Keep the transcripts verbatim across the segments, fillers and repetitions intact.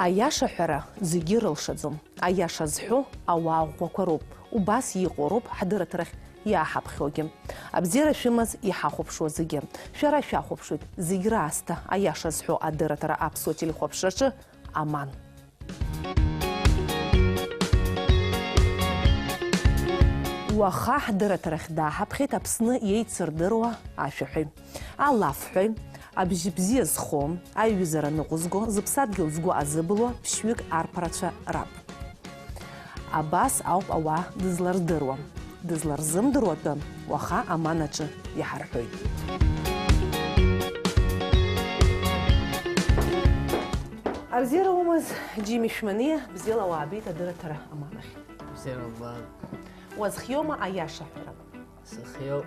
Аиаша ҳәара зегьы рылшаӡом. Аиаша зҳәо ауаа ӷәӷәақәа роуп. Убас иҟоу роуп ҳдырраҭарахь иааҳаԥхьогьы. Абзиара шәымаз иҳахәаԥшуа зегьы. Шәара шәахәаԥшуеит зегь раасҭа аиаша зҳәо адырраҭара аԥсуа телехәаԥшраҿы аман. Уаха ҳдырраҭарахь дааҳаԥхьеит Аԥсны иеицырдыруа ашәаҳәаҩ, алафҳәаҩ, абжьы бзиа зхо, аиҩызара ныҟәызго, зыԥсадгьыл згәы азыбылуа ԥшьҩык арԥарацәа раб. Абас ауп ауаа дызлардыруа. Дызларзымдыруа атәы уаха аманаҿы иҳарҳәоит. Абзиара умаз, Џьими Шәманиа, бзиала уаабеит адырраҭара аманахь. Бзиара убан. Уазхиоума аиаша ҳәара? Сыхиоуп.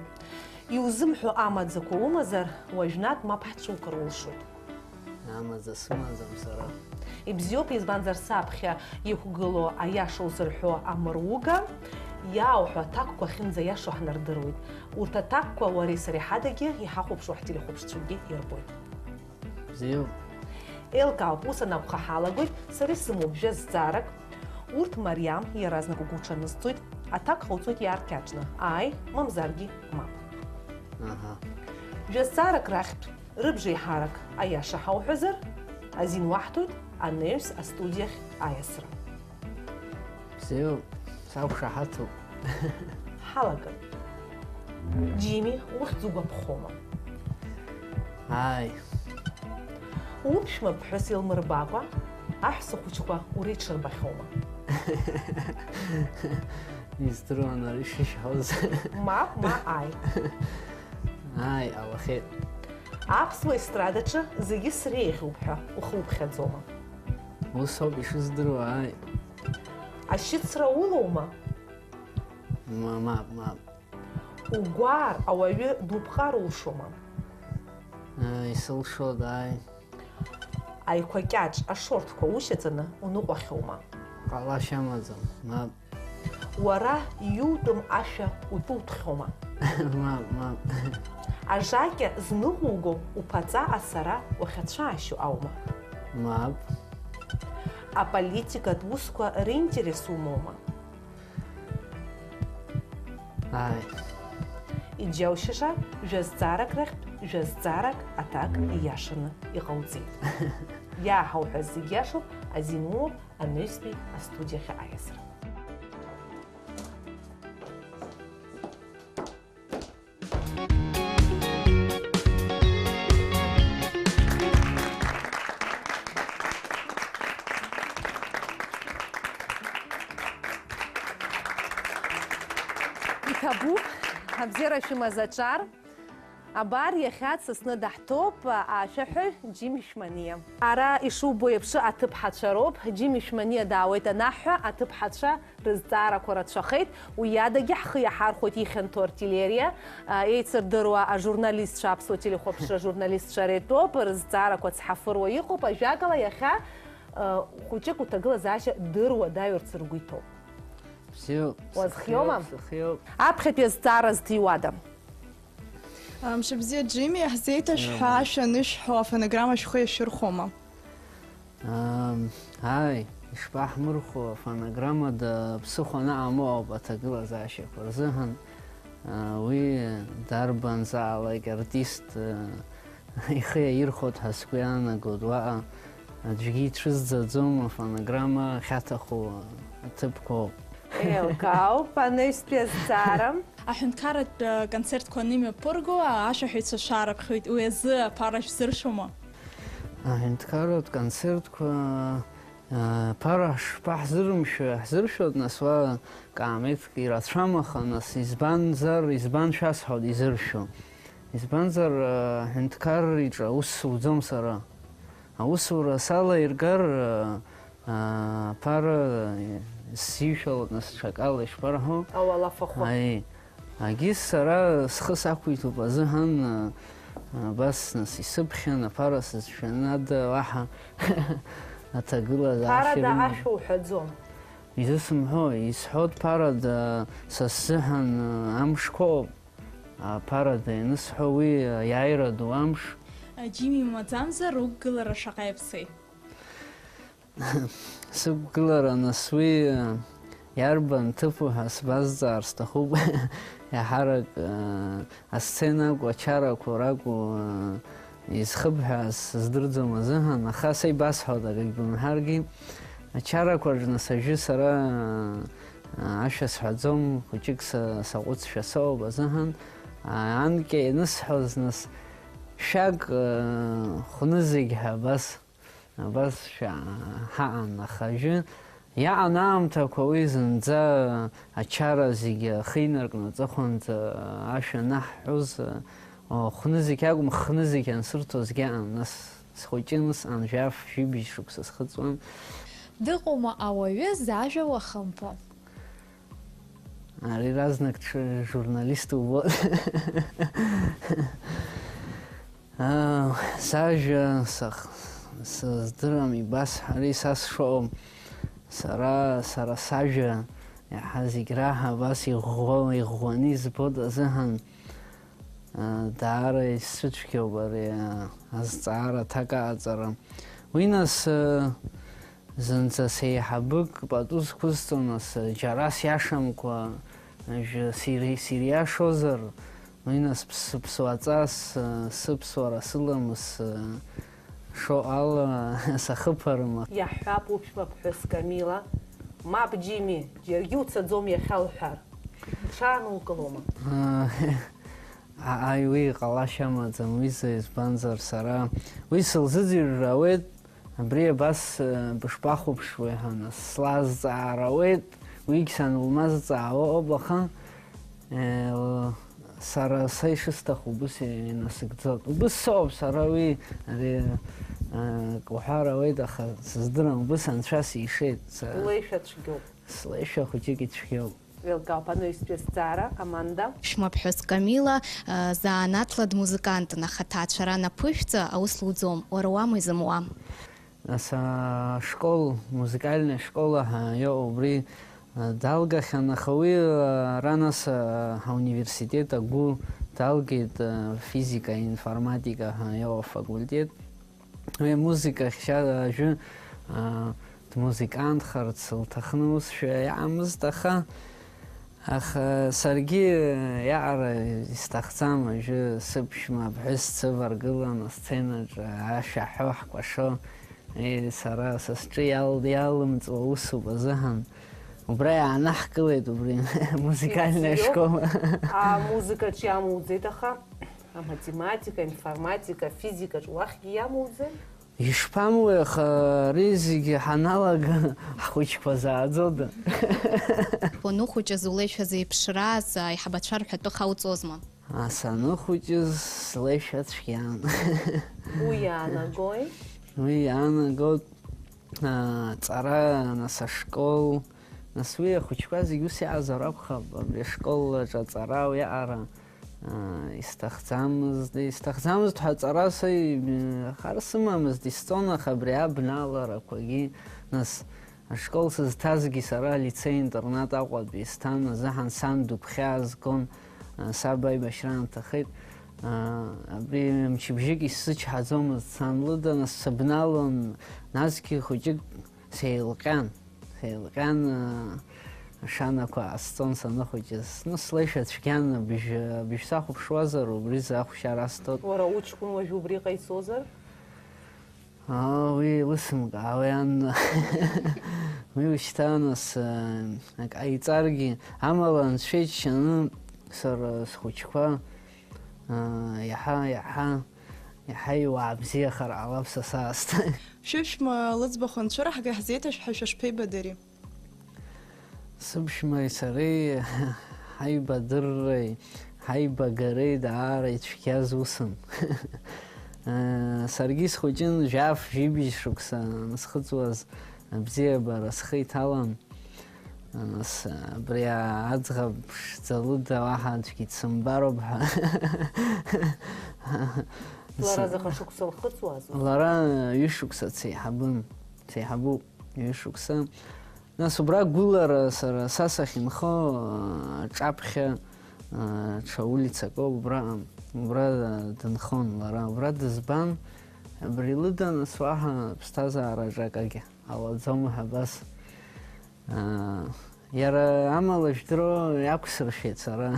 Иузымҳәо амаӡақәа умазар, уажәнатә мап ҳцәукыр улшоит. Амаӡа сымаӡам сара. Ибзиоуп, избанзар, саԥхьа иқәгылоу аиаша узырҳәо амыруга, иаауҳәо аҭакқәа ахьынӡаиашоу ҳнардыруеит. Урҭ аҭакқәа уареи сареи ҳадагьы иҳахәаԥшуа ҳтелехәаԥшцәагьы ирбоит. Бзиоуп. Еилкаауп, ус анакәха ҳалагоит, сара исымоуп жәа зҵаарак. Урҭ мариам, иаразнак угәы уҽанызҵоит, аҭак ҟауҵоит иааркьаҿны, ааи, мамзаргьы мап. Аҳа. Жәа зҵаарак рахьтә рыбжеиҳарак аиаша ҳауҳәазар, азин уаҳҭоит анаҩс астудиахь аиасра. Бзиоуп, сақәшаҳаҭуп. Ҳалагап. Џьими, ухьӡ угәаԥхома? Ааи. Уԥшәма ԥҳәыс илмырбакәа, аҳәса хәыҷқәа уреиҽырбахьоума? Издыруан ари шышәҳәоз. Мап, ма ааи. Ааи, ҟалахьеит. Аԥсуа естрадаҿы зегьы среиӷьуп ҳәа ухы уԥхьаӡома? Ус ауп ишыздыруа, ааи. Ашьыцра улоума? Ма-, мап, мап. Угәаар ауаҩы дупҟар улшома? Ааи, сылшоит, ааи. Аиқәа кьаҿ ашортқәа ушьаҵаны уныҟәахьоума? Ҟалашьа амаӡам, мап. Уара иутәым ашәа утәы утәхьоума? Мап, мап. Ажакьа зныҟәуго уԥаҵа асара уахьацәаашьо аума? Мап. Аполитикатә усқәа ринтерес умоума? Ааи. Иџьаушьаша, жәа зҵаарак рахьтә жәа зҵаарак аҭак ииашаны иҟауҵеит. Иааҳауҳәаз зегь иашоуп, азин умоуп анаҩстәи астудиахь аиасра. Иҭабуп, абзиара шәымаз аҿар. Абар, иахьа дсасны даҳҭоуп ашәаҳәаҩ Џьими Шәманиа. Ара ишубо еиԥш аҭыԥҳацәа роуп. Џьими Шәманиа даауеит анаҳҳәа, аҭыԥҳацәа рызҵаарақәа рацәахеит. Уи адагьы ҳхы иаҳархәоит ихьанҭоу артиллериа, а, еицырдыруа ажурналистцәа, аԥсуа телехәаԥшра журналистцәа реитәоуп, рызҵаарақәа цҳафыруа иҟоуп. Ажәакала, иахьа, а, хәыҷык уҭагылазаашьа дыруадаҩырц ргәы иҭоуп. Бзиоуп. Уазхиоума? Сыхиоуп, сыхиоуп. Аԥхьатәи азҵаара зҭиуада? Мшыбзиа, Џьими, иаҳзеиҭашәҳәа, бзиа, ашәа анышәҳәо афонограмма шәхы иашәырхәома? Ам, ааи, ишԥаҳмырхәо, афонограммада ԥсыхәа анаҟаму ауп аҭагылазаашьақәа рзыҳәан. А, уи дарбанзаалак артист, а, ихы иаирхәоит ҳәа сгәы иаанагоит. Уаҟа аӡәгьы ицәызӡаӡом, афонограмма ахьаҭаху аҭыԥқәоуп. Еилкаауп, анаҩстәи азҵаара. Аҳәынҭқарратә, э, концертқәа анымҩаԥырго, ашәаҳәаҩцәа шәаарыԥхьоит, уи азы аԥара шәзыршәома? Аҳәынҭқарратә концертқәа, э, аԥара шԥаҳзырымшәо, иаҳзыршәоит, нас, уа каамеҭк ирацәам, аха, нас, избанзар, избан шәасҳәоит изыршәо? Избанзар, э, аҳәынҭқарра иҿы аус суӡом сара. Аусура салаиргар, э, Аԥара сзишәалоит, нас, ҽакала ишԥарҳәо? Ауалафахәы. Аи, агьыс сара схы сақәиҭуп азыҳәан, а, абас, нас, исыԥхьан аԥара сызшәаны ада уаҳа аҭагылазаашьа Ԥарада рымам. Ашәа уҳәаӡом. Изысымҳәо, исҳәоит ԥарада са сзыҳәан, а, амшқәоуп. Аԥарада ианысҳәо уи аиааира ду амш. Џьими, умаӡамзар, уқәгылара шаҟа иаԥсеи? Сықәгылара нас уи, э, иарбан ҭыԥу ҳәа сбазҵаар сҭахуп. Иаҳарак, э, асцена акәу, ачарақәа ракәу, э, изхыбҳәааз сыздырӡом азыҳәан, аха са ибасҳәоит, акгьы бымҳәаргьы. Ачарақәа рҿы нас ажәы сара, э, ашәа сҳәаӡом, хәыҷык са-, саҟәыҵшәа соуп азыҳәан, а, анкьа ианысҳәоз нас шәак, э, хәнызқь ҳәа абас. Абас шәа-, ҳаан, аха ажәы иаан аамҭақәа уи зынӡа ачара зегьы ахы инаркны аҵыхәанӡа ашәа анаҳҳәоз, о, хәнызқь акәым, хнызқь ансырҭозгьы аан, нас схәыҷын, ус аан, жәаф, жәибжь шықәса схыҵуан. Дыҟоума ауаҩы зажәа уахымԥо? Ари разнык ҽы-, журналист убоит. Аа, сажәа сах-, сыздырам, ибасҳәари са сшыҟоу. Сара, сара сажәа иаҳа зегь раҳа абас иӷәӷәа-, иӷәӷәаны избоит азыҳәан, аа, даара исцәыцәгьоуп ари, аа, азҵаара аҭак аҟаҵара. Уи нас, аа, зынӡа сеиҳабык пату сқәызҵон, нас, џьара сиашамкәа, ажәа сири-, сириашозар, уи нас ԥсыԥсуаҵас, сыԥсуара сыламыс, шо ала сахыԥарыма? Иаҳҳәап, уԥшәма ԥҳәыс Камила, мап, Џьими, џьаргьы уцаӡом иахьа лҳәар. Уҽаанукылома? Ааи, уи ҟалашьа амаӡам, уи за, избанзар, сара уи сылзыӡырҩыр ауеит, абри абас, э, бышԥахәаԥшуеи ҳәа, нас, слазҵаар ауеит, уигь санылмазҵаауа ауп, аха, э, сара са ишысҭаху убыс инасыгӡоит. Убыс соуп сара уи, ари, э, уҳәар ауеит, аха сыздырам, убыс анцәа сишеит. Са Улеишәа цәгьоуп. Слеишәа хәыҷык ицәгьоуп. Еилкаауп анаҩстәи азҵаара, Аманда. Ԥшәмаԥҳәыс Камила, э, заанаҵла дмузыкантын, аха аҭаацәара анаԥышәҵа аус луӡом. Уара уама изымуа? Нас ашкол, музыкальная школа ҳәа иҟоу убри, э, далгахьан, аха уи, э, ара нас, э, ҳауниверситет агәы далгеит, э, физика, информатика ҳәа иҟоу афакультет. Уи амузыка ахьшьа ажәы, аа, дмузыкантхарц лҭахны усшәа иаамызт, аха, аха саргьы иаҟара исҭахӡам, ажәы сыԥшәма аԥҳәыс дсываргылан асценаҿы ашәа ҳәо, ҳкәашо, е, сара са сҿы иал-, иалымҵуа усуп азыҳәан. Убра иаанаҳкылеит убри амузыкальная школа. Амузыкаҿ иамуӡеит, аха? Аматематика, информатика, физикаҿ уахьгьы иамоузеи? Ишԥамуеи, аха ари зегьы ҳаналага, ҳхәыҷқәа зааӡода? Уаныхәыҷыз улеишәа зеиԥшраз аиҳабацәа рҳәатәы хауҵозма? А, саныхәыҷыз слеишәа цәгьан. Уи иаанагои? Уи иаанагоит, а, ҵара, нас ашкол, нас уи ахәыҷқәа зегь ус иаазар акәхап, абри ашкол аҿы аҵара уиаҟара. Аа, исҭахӡамызт, исҭахӡамызт ҳәа аҵара са и-, хар сымамызт, исҵон, аха абри абналарақәагьы, нас, ашкол сызҭазгьы сара алицеи-интернат Аҟәатәи исҭан азыҳәан сан дыгәхьаазгон, аа, саб аибашьра аамҭахеит. Аа, абри мчыбжьык исзычҳаӡомызт сан лыда, нас сыбналон, насгьы хәыҷык сеилҟьан. Сеилҟьан, ашанақәа ҟасҵон саныхәыҷыз. Ну, слеишәа цәгьан, абыжь, абыжь сахәаԥшуазар, убри захәшьара асҭоит. Уара уҷкәын уажә убри ҟаиҵозар? Аа, уи еилысымкаауеи, ан-, уи ушьҭа нас, а, ак ҟаиҵаргьы, амала анцәа иџьшьаны сара схәыҷқәа, а, иаҳа, иаҳа, иаҳа иуаа бзиахар ҟалап са саасҭа. Шәыԥшәма лыӡбахә анцәыраҳга, ҳзеиҭашәҳәашәа шԥеибадыри? Сыԥшәмеи сареи ҳаибадырреи ҳаибагареи даара ицәгьаз усын. Саргьы схәыҷын, жәаф-жәибжь шықәса анысхыҵуаз, абзиабара схы иҭалан. Нас, абри аӡӷаб ԥшӡа лыда уаҳа аӡәгьы дсымбароуп ҳәа. Лара заҟа шықәса лхыҵуазу? Лара ҩышықәса дсеиҳабын, дсеиҳабуп, ҩышықәса. Нас убра гәылара сара, са сахьынхо, аҿаԥхьа, ҽа улицак ауп, убраҟа, убра дынхон лара, убра дызбан, абри лыда, нас уаҳа ԥсҭазаараҿы акагьы. Ҟалаӡом ҳәа абас. Аа, иара амала жәдыруа иақәсыршәеит сара.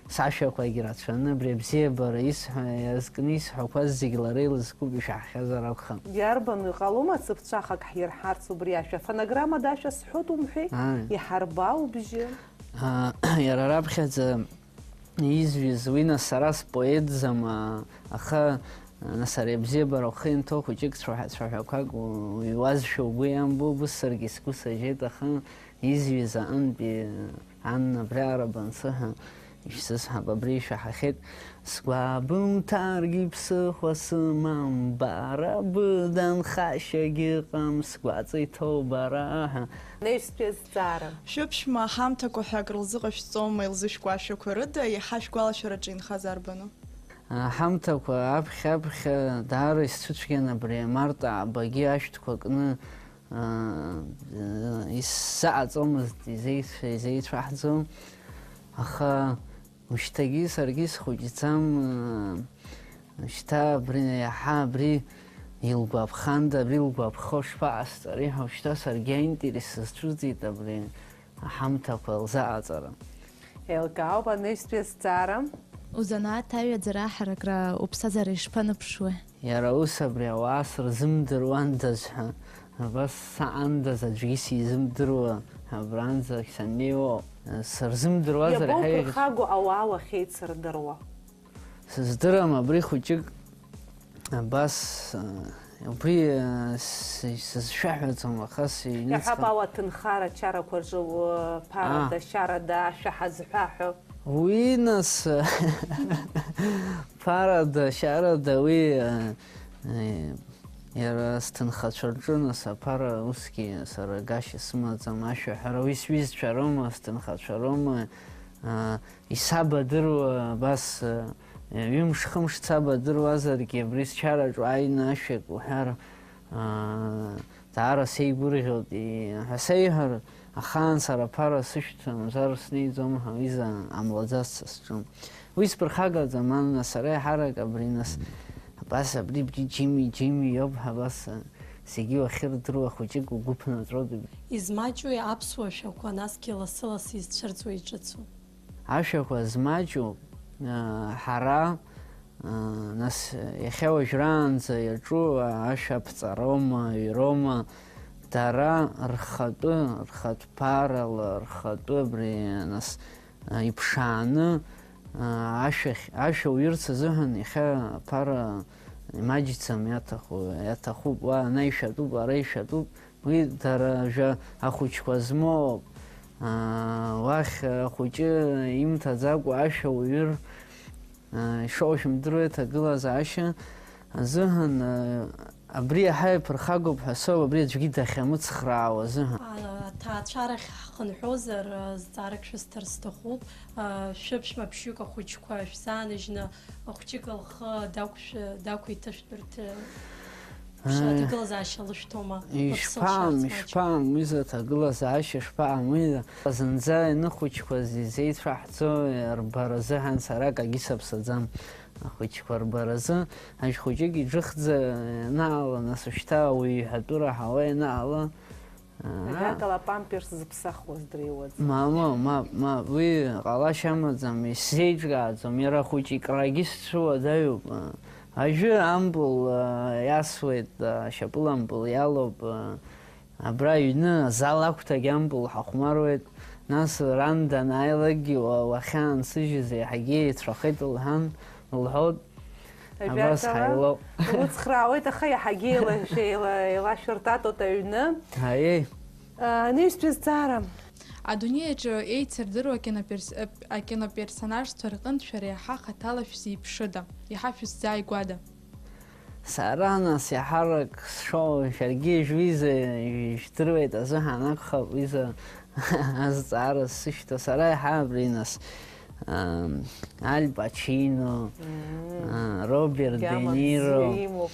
Сашәақәагь рацәаны, абри абзиабара исҳәа, иазкны исҳәақәаз зегь лара илызкуп, ишәаҳхьазар акәхап. Иарбану, иҟалома цыԥҵәахак ҳирҳарц убри ашәа? Фонограммада ашәа сҳәоит умҳәеи? Ааи. Иҳарбаа убжьы. Аа, иара раԥхьаӡа изҩыз, уи нас сара споетӡам, аа, аха, нас ари абзиабара ухы ианҭоу хәыҷык цәаҳәа-, цәаҳәақәак у-, уҩуазшәа угәы иамбо, убыс саргьы сгәы сажьеит, аха изҩыз аҟынтәи, Анна, абриаҟара бансыҳәа, ишәзысҳәап, абри ишәаҳахьеит. Сгәабымҭаргьы ԥсыхәа сымам, бара быда нхашьагьы ыҟам, сгәаҵа иҭоу бара ҳәа. Анаҩстәи азҵаара. Шәыԥшәма аҳамҭақәа ҳәа акрылзыҟашәҵома илзышәкуа ашәақәа рыда, иаҳа шәгәалашәараҿы инхаз арбану? Аҳамҭақәа аԥхьа-аԥхьа даара исцәыцәгьан абри амарт аабагьы ашәҭқәа кны, аа, исзаҟаҵомызт, изеицәа-, изеицәаҳӡом. Аха ушьҭагьы саргьы схәыҷӡам, аа, шьҭа абри, иаҳа абри илгәаԥханда, абри илгәаԥхо шԥаҟасҵари ҳәа, шьҭа саргьы аинтерес сызцәыӡит абри аҳамҭақәа лзаҟаҵара. Еилкаауп анаҩстәи азҵаара. Узанааҭ аҩаӡара аҳаракра уԥсҭазаара ишԥаныԥшуеи? Иара ус абри ауаа сырзымдыруандаз ҳәа, абас саандаз аӡәгьы сизымдыруа, абранӡагь саннеиуа, сырзымдыруазар иаҳа иаӷь- Иабоуԥырхагоу ауаа уахьеицырдыруа? Сыздырам абри хәыҷык, абас, э, убри, э, с-, сызшәаҳәаӡом, аха сыҩныҵҟа- Иаҳҳәап, ауаҭынхара чарақәа рҿы, э, ԥарада, Аа. шьарада ашәа ҳазҳәа ҳәа. Уи, нас, ԥарада, шьарада, уи, э, э, иара сҭынхацәа рҿы, нас, аԥара усгьы сара гашьа сымаӡам, ашәаҳәара, уи сҩызцәа роума, сҭынхацәа роума, э, Исабадыруа абас, э, ҩымш-хымш сабадыруазаргьы, абри счараҿы ааины ашәак уҳәар, аа, даара сеигәырӷьоит, и-, ҳәа сеиҳәар, ахаан сара аԥара сышәҭ, мамзар снеиӡом ҳәа, уи за амлаӡац са сҿы. Уи сԥырхагаӡам, Анна, сара еиҳарак абри нас, абас абри, абри Џьими, Џьими иоуп ҳәа абас, э, зегьы уахьырдыруа хәыҷык угәы ԥнаҵәоит. Измаҷуи аԥсуа шәақәа, насгьы лассы-лассы изцәырҵуа иҿыцу? Ашәақәа змаҷу, ҳара, нас, иахьа уажәраанӡа иаҿу ашәа аԥҵароума, аҩроума, дара рхатәы, рхатә ԥарала, рхатәы абри, нас, иԥшааны, ашәахь, ашәа уҩырц азыҳәан иахьа аԥара имаҷӡам, иаҭаху, иаҭахуп, уа ана ишәатәуп, ара ишәатәуп. Уи дара жәа ахәыҷқәа змоуп. Аа, уахь ахәыҷы имҭаӡакәа ашәа уҩыр, аа, ишоу шәымдыруеи аҭагылазаашьа азыҳәан, аа, абри иаҳа иаԥырхагоуп ҳәа соуп, абри аӡәгьы дахьамыцхраауа азыҳәан. А, аҭаацәарахь ҳхынҳәозар, а, зҵаарак шәысҭар сҭахуп. А, шәыԥшәма ԥшьҩык ахәыҷқәа шәзааныжьны, ахәҷык лхы дақәшәа-, дақәиҭышәтәырҭ, Ԥшьа, Ааи. Аҭагылазаашьа лышәҭома? Ишԥаам, лыԥсы лшьарц маҷ. Ишԥаам, уи зы аҭагылазаашьа шԥаам, уи зынӡа ианыхәыҷқәаз изеицәаҳҵо рбаразы ҳәан сара акагьы саԥсаӡам. Ахәыҷқәа рбаразы, ажә хәыҷык иџыхӡа ианаала, нас ушьҭа ауаҩы иҳәатәы раҳауа ианаала, аа. Ажәакала, памперс зыԥсахуаз дреиуаӡам. Мамоу, мап, мап, уи ҟалашьа амаӡам, исзеиҿкааӡом, иара ахәыҷы икрагьы сцәыуадаҩуп. Ажәы ампыл, а, иасуеит, а, ашьапылампыл иалоуп, а, абра аҩны азал агәҭагь ампыл ҳахәмаруеит, нас ран данааилакгьы уа-, уахьаансыжьыз еиҳагьы еицәахеит лҳәан, лҳәоит. Абас Ажәакала, ҳаилоуп. Улыцхраауеит, аха иаҳагьы еила-, еила-, еилашәыртатоуп аҩны. Аиеи. А, анаҩстәи азҵаара. Адунеи аҿы еицырдыруа акиноперс-, акиноперсонажцәа рҟынтә шәара иаҳа хаҭала шәзеиԥшыда? Иаҳа шәысзааигәада? Сара, нас, иаҳарак сшоу, шәаргьы ижәҩыза ижәдыруеит азыҳәан акәхап, уи за азҵаара сзышьҭоу. Сара иаҳа абри, нас, ам, Аль Пачино, Мм. а, Роберт Де Гьама Ниро. Бзиа имоуп.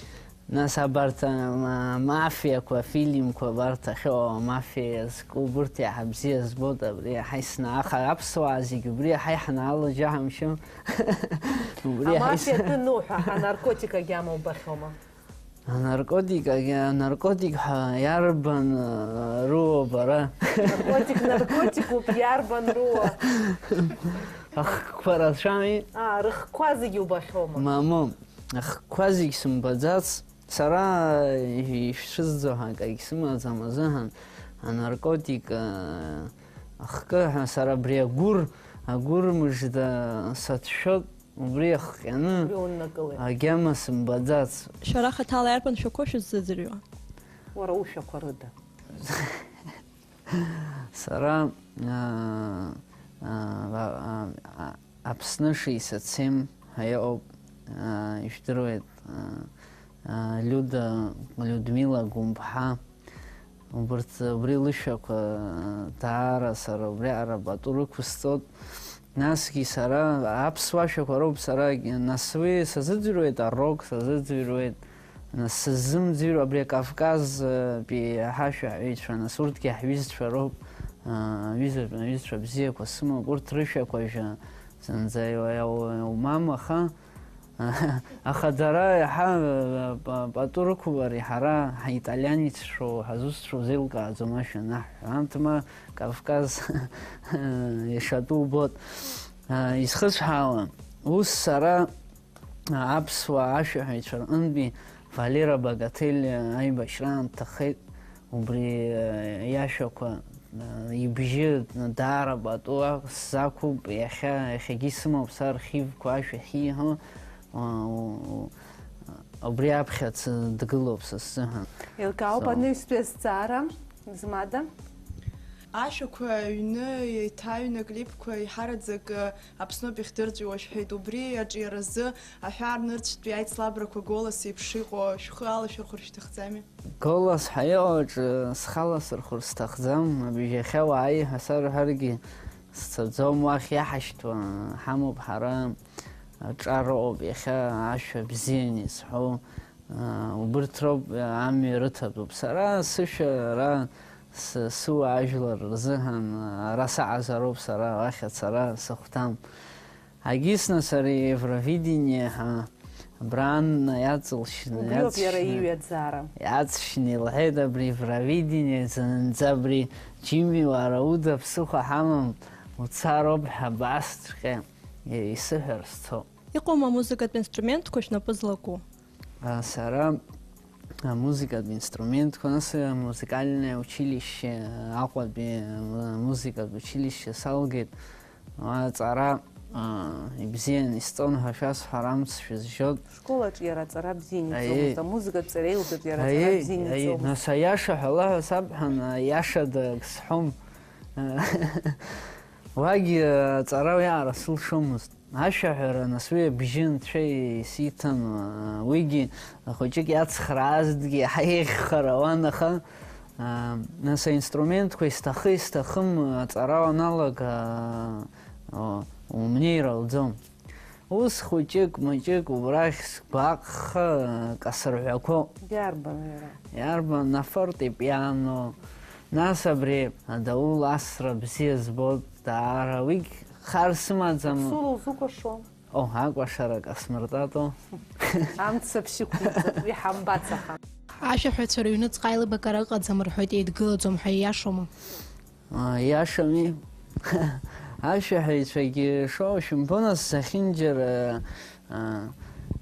Нас абарҭ, а, ма-, мафиақәа, афильмқәа абарҭ ахьыҟоу, амафиа иазку, убырҭ иаҳа бзиа збоит, абри иаҳа исна-, аха аԥсуаа зегьы убри иаҳа иҳанаало џьаҳамшьо. Убри иаҳа ис- Амафиа ҭәын уҳәа, анаркотик агьама убахьоума? Анаркотик, агьа-, анаркотик ҳәа иарбан, э, руо бара? Наркотик, наркотикуп, иарбан руо? Ахқәа рацәами? Аа, рыхқәа зегьы убахьоума? Мамоу, ахқәа зегь сымбаӡац. Сара ишәцәызӡо ҳәа акагь сымаӡам азыҳәан, анаркотик, э, ахкы ҳәа сара абри агәыр, агәыр мыжда сацәшәоит. Убри иахҟьаны Убри уннакылеит. Агьама сымбаӡац. Шәара хаҭала иарбан шәақәоу шәыззыӡырҩуа? Уара ушәақәа рыда? Сара, аа, аа, аа, аа, Аԥсны шисацем ҳәа иҟоуп, аа, ижәдыруеит, аа, аа, Лиуда, Людмила Гәымԥҳа. Убырҭ, убри лышәақәа даара сара убриаҟара пату рықәысҵоит. Насгьы сара аԥсуа шәақәа роуп сара, нас уи сазыӡырҩуеит, арок сазыӡырҩуеит, нас сыззымӡырҩуа абри Кавказтәи ҳашәаҳәаҩцәа, нас урҭгьы ҳҩызцәа роуп, аҩыза-, аҩызцәа бзиақәа сымоуп, урҭ рышәақәа жәа зынӡа иу-, иу-, иумам, аха Аха дара иаҳа, э, па-, пату рықәуп, ари ҳара ҳаиталианеццәоу, ҳазусҭцәоу зеилкааӡом ашәа анаҳҳәа. Анҭ ма Кавказ, э, ишатәу убот. Э, исхысҳәаауа, ус сара, э, аԥсуаа ашәаҳәаҩцәа рҟынтәи Валера Багателиа аибашьраан дҭахеит. Убри, э, иашәақәа, э, ибжьы даара пату сзақәуп, иахьа, иахьагьы исымоуп са архивқәа ашәа ахьиҳәо, э, у-, у-, убри аԥхьац дгылоуп са сзыҳәан. Еилкаауп. So. Анаҩстәи азҵаара, Змада? Ашәақәа аҩны еиҭаҩны аклипқәа еиҳараӡак, э, Аԥсноуп ихдырҵәиуа шәҳәеит. Убри аҿиаразы аҳәаа рнырцәтәи аицлабрақәа Голос еиԥш иҟоу шәхы алашәырхәыр шәҭахӡами? Голос ҳәа иҟоу аҿы схы аласырхәыр сҭахӡам, абжьахьа уааи ҳәа сарҳәаргьы сцаӡом, уахь иаҳашьҭуа ҳамоуп ҳара, аҿар ыҟоуп иахьа ашәа бзианы изҳәо, убырҭ роуп, амҩа рыҭатәуп. Сара сышәа ара сы-, сыуаажәлар рзыҳәан ара саҟазароуп, сара уахь ацара сыхәҭам. Агьысны сара Евровидение ҳәа абраанны иаҵылшьны, Убриоуп иара иаҵшьны, иҩаӡара. Иаҵшьны илҳәеит, абри Евровидение зынӡа абри Џьими, уара уда ԥсыхәа ҳамам, уцароуп ҳәа абасҵәҟьа исыҳәар сцо. Иҟоума амузыкатә инструментқәа шәнапы злаку? А, сара амузыкатә инструментқәа, нас, амузыкальное училище, Аҟәатәи амузыкатә училище салгеит. Аҵара, а, ибзиан исҵон ҳәа шәасҳәар амц шәызжьот. Школаҿ иара аҵара бзиан иҵомызт, Аиеи. Амузыкатә ҵареи лгатә иара аҵара Аиеи, бзиан аиеи. Иҵомызт. Нас аиаша ҳәа лаҳәа сабҳәан, аиаша дагсҳәом. Уагь, а, аҵара уиаара сылшомызт. Ашәаҳәара, нас, уи абжьы анцәа исиҭан, уигьы ахәыҷык иацхраазҭгьы иаҳа еиӷьхар ауан, аха, нас, аинструментқәа исҭахы-исҭахым аҵара уаналага, умнеир ауӡом. Ус хәыҷык-мыҷык убрахь сгәаҟха, касырҳәақәоуп. Иарбан иара? Иарбан, афортепиано, нас абри адаула асра бзиа збоит. Даара, уигь хар сымаӡам. Аԥсуара узукәашо? О, акәашара касмыртато. Амца бшьықәиҵап, уи ҳамбац аха. Ашәаҳәацәа рыҩныҵҟа аилибакара ыҟаӡам рҳәоит, еидгылаӡом ҳәа ииашоума? А, ииашами. Ашәаҳәаҩцәагьы шоу шәымбо, нас, зехьынџьара, а,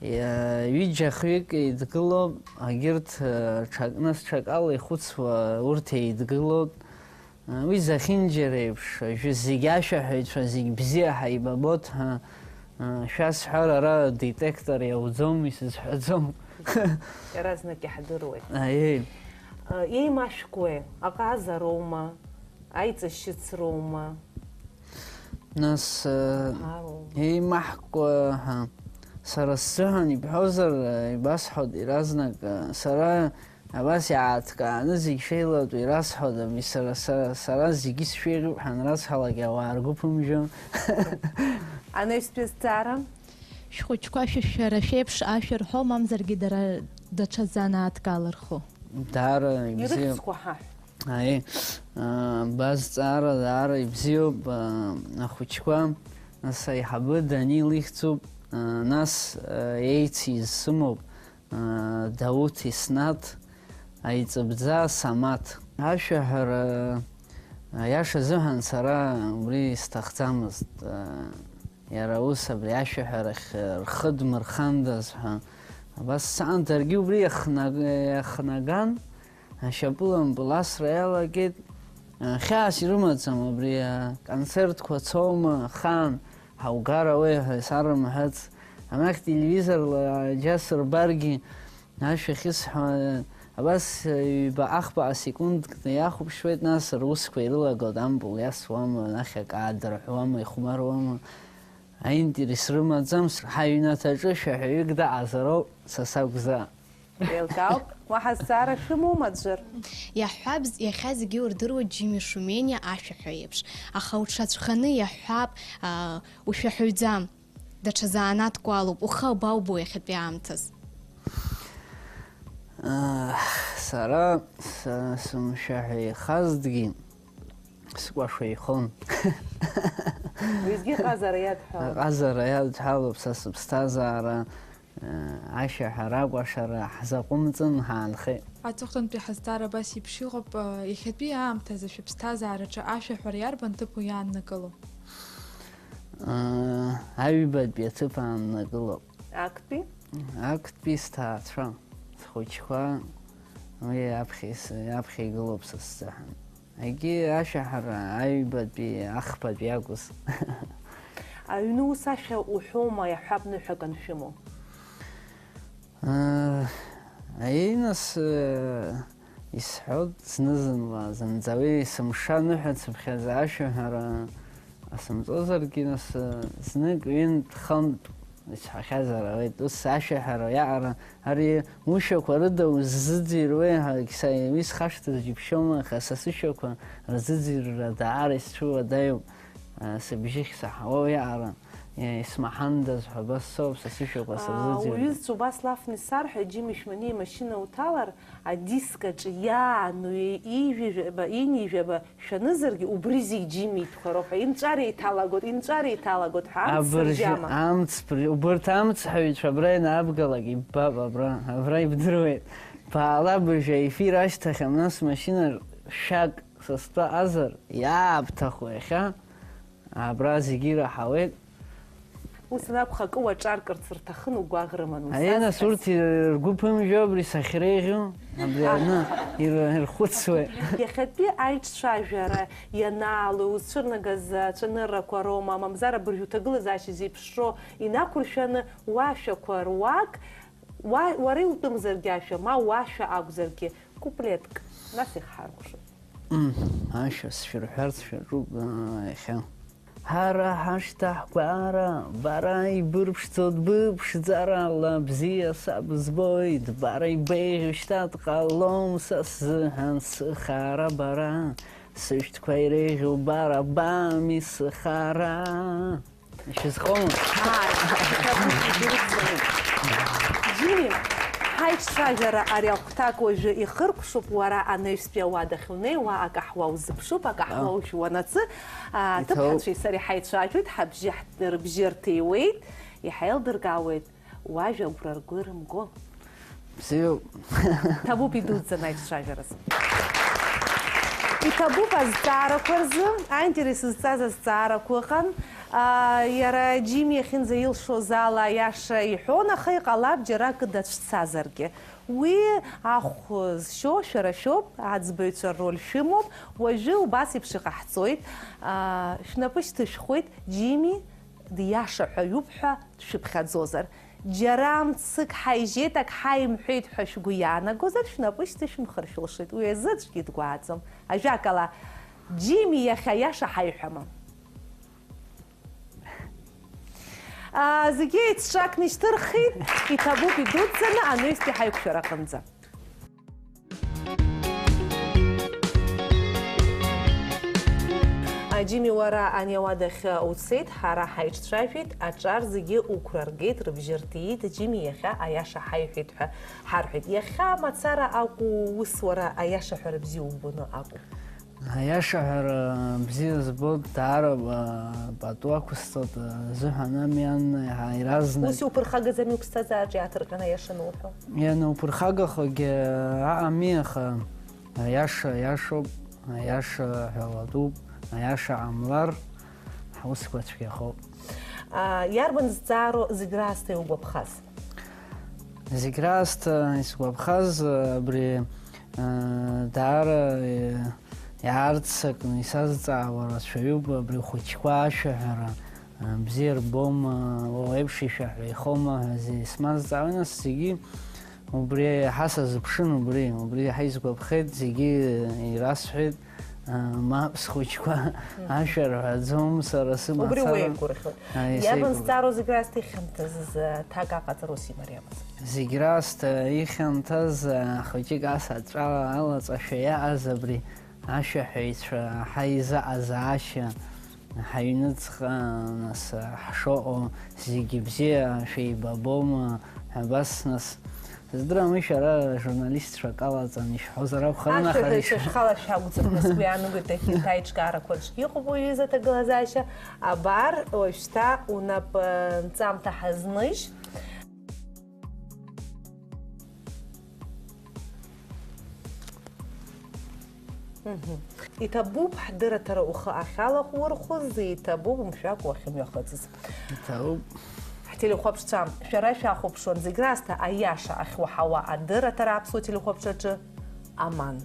а, ҩыџьа-хҩык еидгылоуп, агьырҭ, а, ҽак, нас, ҽакала ихәыцуа урҭ еидгылоуп. Уи зехьынџьара еиԥш, уажәы зегь ашәаҳәаҩцәа, зегь бзиа ҳаибабот ҳәа, шәасҳәар, ара детектор иауӡом, исызҳәаӡом. Иаразнак иаҳдыруеит. Аиеи. Еимашәкуеи, аҟазароума, аиҵашьыцроума? Нас, Ҳароума? Еимаҳкуа ҳәа, сара сзыҳәан ибҳәозар, ибасҳәоит иаразнак, сара Абас иааҭкааны зегь шеилатәу ирасҳәода, абри сара, сара, сара зегьы сшәеиӷьуп ҳәа анрасҳәалак, ауаа ргәы ԥымжәо. Анаҩстәи азҵаара? Шәхәыҷқәа шәа-, шәара шәеиԥш ашәа рҳәо, мамзаргьы дара даҽа занааҭк алырху? Даара ибзиоуп. Ирыхьӡқәа ҳаҳә. Аиеи, аа, базҵаара даара ибзиоуп, аа, ахәыҷқәа, нас аиҳабы Данил ихьӡуп, аа, нас, аа, еицыз сымоуп. Дауҭ Иснаҭ, аиҵыбӡа Самаҭ. Ашәаҳәара, аиаша азыҳәан, сара убри исҭахӡамызт. Иара ус абри ашәаҳәарахь рхы дмырхандаз ҳәа. Абас сцан, даргьы убри иахнаг-, иахнаган, ашьапылампыл асра иалагеит. Хьаас ирымаӡам абри аконцертқәа цома, ахаан ҳаугар ауеи ҳәа сарымҳәац. Анахь телевизорла џьа сырбаргьы, ашәа ахьысҳәо, абас ҩба-ахԥа асекундк иахәаԥшуеит, нас русқәа ирылагылт, ампыл иасуама, анахь акы аадырҳәуама, ихәмаруама. Аинтерес рымаӡам, ҳаҩнаҭаҿы шәаҳәаҩык даҟазароуп, са сакәзаап. Еилкаауп, уаҳа зҵаара шәымоума аӡәыр? Иаҳҳәап, иахьа зегьы урдыруеит Џьими Шумениа ашәаҳәа еиԥш, аха уҽацәханы иаҳҳәап, аа, ушәаҳәаҩӡам, даҽа занааҭк уалоуп, ухы абаубо иахьатәи аамҭаз? Аа, сара са-, сымшәаҳәа ихазҭгьы, скәашо ихон. Уеизгьы ҟазара иадҳәалоуп. Ҟазара иадҳәалоуп, са сыԥсҭазаара, э, ашәаҳәара, акәашара ҳзаҟәымҵын, ҳаанхеит. Аҵыхәтәантәи ҳазҵаара абас еиԥш иҟоуп, э, иахьатәи аамҭазы шәыԥсҭазаараҿы ашәаҳәара иарбан ҭыԥу иааннакыло? Э, аҩбатәи аҭыԥ ааннакылоуп. Актәи? Актәи сҭаацәа, схәыҷқәа, уи аԥхьа ис-, аԥхьа игылоуп са сзыҳәан. Егьи ашәаҳәара аҩбатәи, ахԥатәи акәыз. Аҩны ус ашәа уҳәома, иаҳҳәап, ныҳәак аншәымоу? Э, аинас, э, исҳәоит зны-зынла, зынӡа уи сымша ныҳәацыԥхьаӡа ашәаҳәара асымҵозаргьы, нас, э, знык-ҩынтә-хынтә исҳәахьазар ауеит. Ус ашәаҳәара иаҟара ари ушәақәа рыда уззыӡырҩуеи ҳәа, са уи схашҭыз џьыбшьома, аха са сышәақәа рзыӡырҩра даара исцәыуадаҩуп, сыбжьы ахьсаҳауа уиаҟара исмаҳандаз ҳәа абас соуп, са сышәақәа сырзыӡырҩуеит. Уҩызцәа убас лафны исарҳәеит, Џьимишь, мани имашьына уҭалар, адискаҿы иаану ижәаба, инижәаба шәанызаргьы, убри зегь Џьими итәқәа роуп ҳәа, инҵәар еиҭалагоит, инҵәар еиҭалагоит ҳәа, амц абыржәы сыржьама? Амц, при-, убырҭ амцҳәаҩцәа абра ианаабгалак иббап, абра, абра ибдыруеит. Баала абыржәы аефир ашьҭахь, нас машьына шәак сызҭаҟазар, иаабҭаху иахьа, абра зегьы ираҳауеит. Ус анакәха, акы уаҿаркырц рҭахын, угәаӷ рыман, ус Аиеи, нас, азҳәаз. Урҭ ир-, ргәы ԥымжәо абри сахьреиӷьу, абри аҩны ир-, ирхәыцуеит. Иахьатәи аиҿцәажәара ианаало, узцәырнагаз ацәаныррақәа роума, мамзар абыржә уҭагылазаашьа зеиԥшроу инақәыршәаны, уашәақәа руак, уа-, уара иутәымзаргьы ашәа, ма уашәа акәзаргьы, куплетк, нас ихҳаркәшоит. Мм, ашәа сшәырҳәарц шәаҿуп, аа, иахьа. Ҳара ҳашҭа ҳгәара, бара ибырԥшӡоит быԥшӡарала, бзиа саб збоит, бара ибеиӷьу шьҭа дҟалом са сзыҳәан сыхаара бара, сышәҭқәа иреиӷьу бара бами сыхаара. Ишәызхома? Ааи, ишәызхома. Џьими, ҳаиҿцәажәара ари ахәҭак уажәы ихыркәшоуп, уара анаҩстәи ауадахь унеи, уа акаҳуа узыԥшуп, акаҳуа А. ушәуанацы, а, Иҭоуп. Аҭыԥҳацәеи сареи ҳаицәажәоит, ҳабжьы ҳ-, рыбжьы рҭеиуеит, иҳаилдыркаауеит, уажәа агәра ргәы рымго. Бзиоуп. Ҭабуп идуӡӡан аиҿцәажәаразы. Иҭабуп азҵаарақәа рзы, аинтерес зҵаз азҵаарақәа ыҟан. Аа, иара Џьими иахьынӡаилшоз ала аиаша иҳәон, аха иҟалап џьара акы дацәцазаргьы. Уи ахә зшьо шәара шәоуп, аӡбаҩцәа рроль шәымоуп. Уажәы убас еиԥш иҟаҳҵоит. Аа, шәнапы шьҭышәхуеит, Џьими диаша ҳәа ҩуп ҳәа дшәыԥхьаӡозар. Џьара мцык ҳаижьеит, ак ҳаимҳәеит ҳәа шәгәы иаанагозар, шәнапы шьҭышәымхыр шәылшоит. Уи азы аӡәгьы дгәааӡом. Ажәакала, Џьими иахьа аиаша ҳаиҳәама? Аа, зегьы еицҿакны ишьҭырхит, иҭабуп идуӡӡаны анаҩстәи ҳаиқәшәара аҟынӡа. Џьими, уара ани ауадахь уцеит, ҳара ҳаиҿцәажәеит, аҿар зегьы уқәра ргеит, рыбжьы рҭиит, Џьими иахьа аиаша ҳаиҳәеит ҳәа ҳарҳәеит. Иахьа мацара акәу, ус уара аиаша ҳәара бзиа убоны акәу? Аиаша ҳәара бзиа збоит, даара, а, пату ақәысҵоит, а, зыҳәан ами, ан, иаҳа иаразнак. Ус иуԥырхагаӡами уԥсҭазаараҿы иааҭырҟьаны аиаша ануҳәо? Иануԥырхагахогьы аҟами, аха аиаша иашоуп, аиаша ҳәа уатәуп, аиаша ҟамлар, ҳусқәа цәгьахоуп. А, иарбан зҵаароу зегь раасҭа иугәаԥхаз? Зегь раасҭа исгәаԥхаз, абри, а, даара, е, иаарццакны исазҵаауа рацәаҩуп, абри хәыҷқәа ашәаҳәара, а, бзиа рбома, уа уеиԥш ишәаҳәа ихома ҳәа зе-, исмазҵаауеит, нас зегьы убри еиҳа сазыԥшын, убри, убри еиҳа исгәаԥхеит, зегьы ирасҳәеит, а, мап, схәыҷқәа ашәа рҳәаӡом, сара сымацара. Убри уеигәырӷьоит. Аиаша иабан игәырӷьоит. Зҵаароу зегь раасҭа ихьанҭаз, а, ҭак аҟаҵара ус имариамызт? Зегь раасҭа ихьанҭаз, а, хәыҷык ас аҵәала алаҵашәа иааз абри ашәаҳәаҩцәа ҳаизыҟазаашьа, ҳаҩныҵҟа, нас, ҳшыҟоу зегьы бзиа шәеибабома ҳәа, абас, нас, сыздырам, уи шәара журналистцәак алаҵаны ишәҳәозар акәхарын, аха ашәаҳәаҩцәа ишәа- шәхала шәакәӡам, нас уи аанагоит, иахьа еиҿкаарақәа рҿгьы иҟоуп уи аҩыза аҭагылазаашьа. Абар, уажәшьҭа унап, э, нҵамҭа ҳазныжь. Мгм. Иҭабуп ҳдырраҭара ухы ахьалахәырхәыз, иҭабуп умшәакәа уахьымҩахыҵыз. Иҭабуп. Ҳтелехәаԥшцәа, шәара шәахәаԥшуан зегь раасҭа аиаша ахьуаҳауа адырраҭара аԥсуа телехәаԥшраҿы аман.